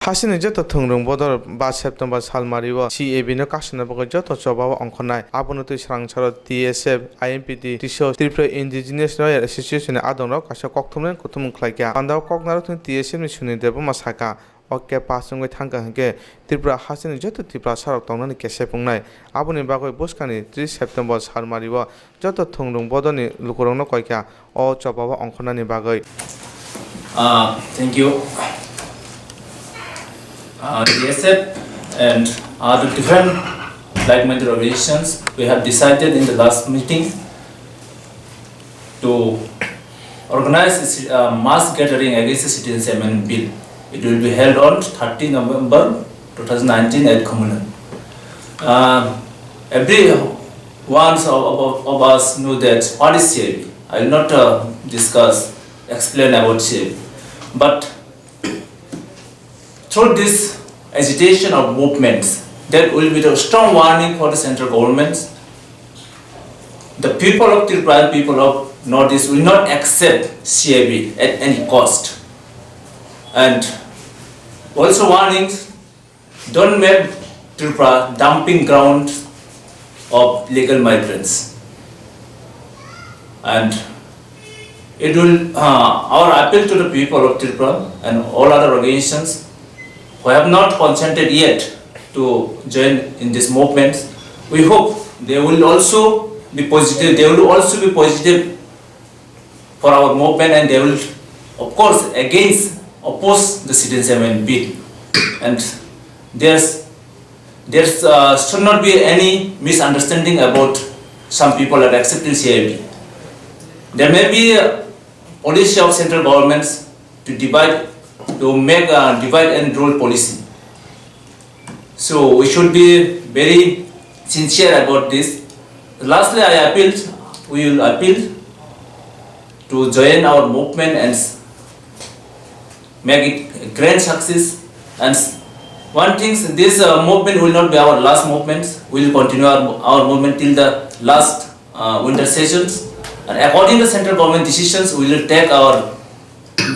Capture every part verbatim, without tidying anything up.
Asini joto thwngrwng bodol ba September salmario C A B no kasuna bagwi joto choba o ongkhornai. Abono twi swrangsa rok T S F, I M P T, Tiso, Tripura Indigenous Royal Association ni adongrok kaisa kokthumreng kuthumung khlaikha. Pandao koknarok thwng T S F ni Sunil Debbarma sakha, o khe pass wngwi thangkha hinkhe Tripura hasteni joto Tiprasa rok tongnani kesep wngnai. Aboni bagwi bwskangni tris September salmario joto thwngrwng bodolni lukurokno koikha o chobao ongkhornani bagwi. Uh, thank you. Uh, T S F and other different like-minded organizations, we have decided in the last meeting to organize a si-, uh, mass gathering against the Citizens Amendment Bill. It will be held on thirty November two thousand nineteen at Khumulwng. Uh, every one of, of, of us know that what is C A B. I will not, uh, discuss, explain about C A B. But through this agitation of movements, that will be the strong warning for the central governments. The people of Tripura, people of Northeast will not accept C A B at any cost. And also warnings, don't make Tripura dumping ground of illegal migrants. And it will, uh, our appeal to the people of Tripura and all other organizations who have not consented yet to join in this movement, we hope they will also be positive, they will also be positive for our movement, and they will, of course, against, oppose the Citizens Amendment Bill. And there's, there's, uh, should not be any misunderstanding about some people are accepting C A B. There may be a policy of central governments to divide, to make a divide and rule policy. So we should be very sincere about this. Lastly, I appeal, we will appeal to join our movement and s-, make it a grand success. And s-, one thing, this, uh, movement will not be our last movement. We will continue our, our movement till the last, uh, winter sessions. And according to central government decisions, we will take our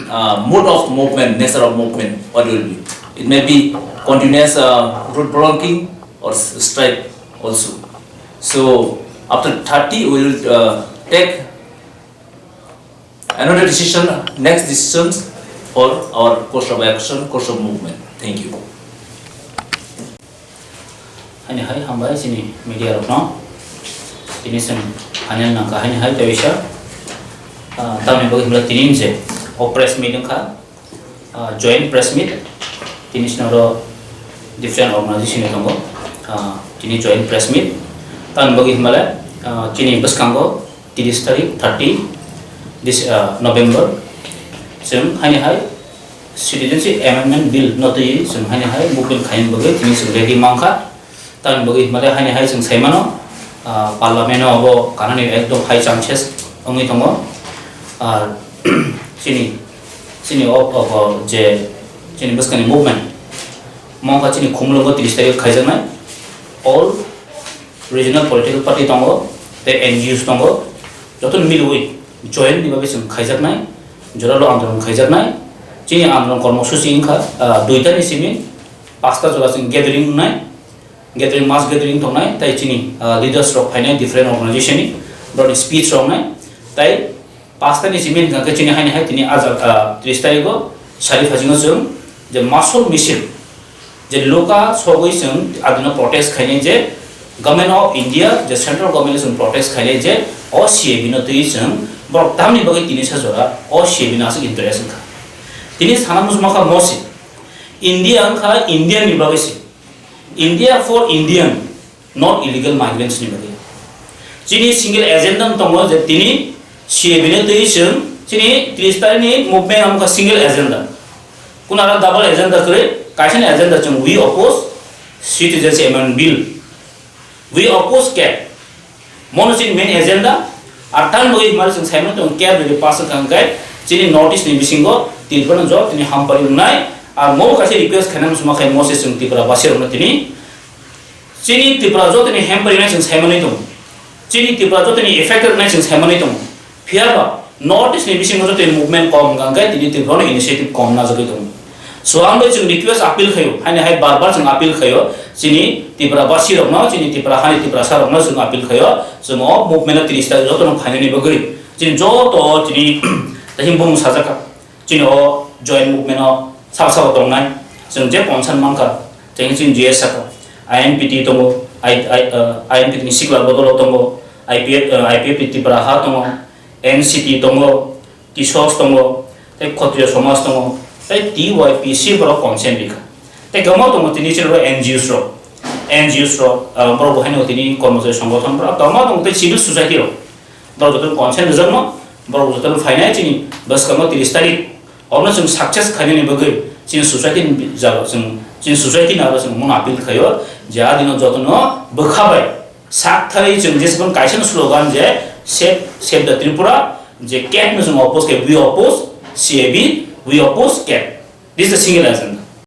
uh, mode of movement, nature of movement, what will be. It may be continuous, uh, road blocking or s-, strike also. So after thirty, we will, uh, take another decision, next decisions for our course of action, course of movement. Thank you. Haini hai hambai chini media rokno. Tini chwng final nangkha haini hai tei bisa, ah, tamni bagwi hwnba tini je o press meet wngkha, ah, joint press meet. Tini chwng oro different organization ni tongo, ah, tini joint press meet. Tamni bagwi hwnba le, ah, chini bwskango tris tarik, thirty this, ah, November, chwng haini hai Citizenship Amendment Bill no twi chwng haini hai movement khaina bagwi tini chwng ready mankha. Tamni bagwi hwnba le haini hai chwng sai mano, ah, Parliament o abo kanani ekdom hai chances wngwi tongo. Ar chini, chini o, o, o je chini bwskangni movement, mokha chini Khumulwngo tris tarik khaijaknai. All regional political party tongo, tei N G Os tongo, jotono milwi joint ni bagwi chwng khaijaknai, joralo andolon khaijaknai. Chini andolon kormosuchi wngkha, ah, duita ni simi pasta jora chwng gathering wngnai, gathering, mass gathering tongnai, tei chini, ah, leaders rok phainai different organization ni, borokni speech rok wngnai, tei pasta ni simi hwnkha khe chini haini hai tini ajak, ah, tris tarikh o sari phaijingo chwng je masol misil je loka sogwi chwng adino protest khainai je Government of India je central government chwng protest khainai je o C A B no twi chwng borok tamni bagwi tini sa jora o C A B no aswk interest wngkha. Tini sana muchungma kha mo se India wngkha Indian ni bagwi se. India for Indian, not illegal migrants ni bagwi. Chini single agenda wng tongo je tini C A B ni twi chwng chini tris tarikh ni movement wngkha single agenda. Kunara double agenda kwrwi, kaisa ni agenda chwng we oppose Citizenship Amendment Bill, we oppose cap. Mono chini main agenda, ar tan bagwi hwnba chwng saimano tong cap rwdi pass wngkha hwnkhe chini North East ni bisingo Tripura no joto tini hampari wngnai, ar mo kaisa request khainani suma khai mo se chwng Tripura basi rokno tini chini Tripura joto tini hampari wngnai chwng saimani tongo, chini Tripura joto tini effect wngnai chwng saimani tongo, phiya ba North East ni bisingo joto tini movement kom wngkha hwnkhe tini Tripura no initiative kom najagwi tongo. So ang bai chwng request appeal khaio, haini hai bar bar chwng appeal khaio, chini Tripura basi rokno, chini Tripura hani Tiprasa rokno chwng appeal khaio, chwng o movement o tris tarikh jotono phainani bagwi chini joto chini tahim bumung sajak kha. Chini o joint movement o sabo sabo tongnai, chwng je concern mankha, chwng chini G S saka, I N P T tongo, I, I, uh, I N P T ni sikla bodol o tongo, I P F, uh, I P F T Tripura ha tongo, N C T tongo, T S O C tongo, tei Khotriya Somaj tongo, tei T Y P C borok consent rikha. Tei kwbangma tongo tini chini rok N G Os rok, N G Os rok, uh, borok bo haino tini kormochari songothon borok kwbangma tongo tei civil society rok. Borok joto consent rijak no, borok joto no phainai chini bwskango tris tarik. Omo chwng success khainani bagwi chini society ni jaga chwng, chini society ni aro chwng mung appeal khaio je a dino joto no bwkha bai sak thai chwng jesbon kaisa no slogan je save, save the Tripura, je cat no chwng oppose khe we oppose C A B, we oppose cat. This is the single agenda.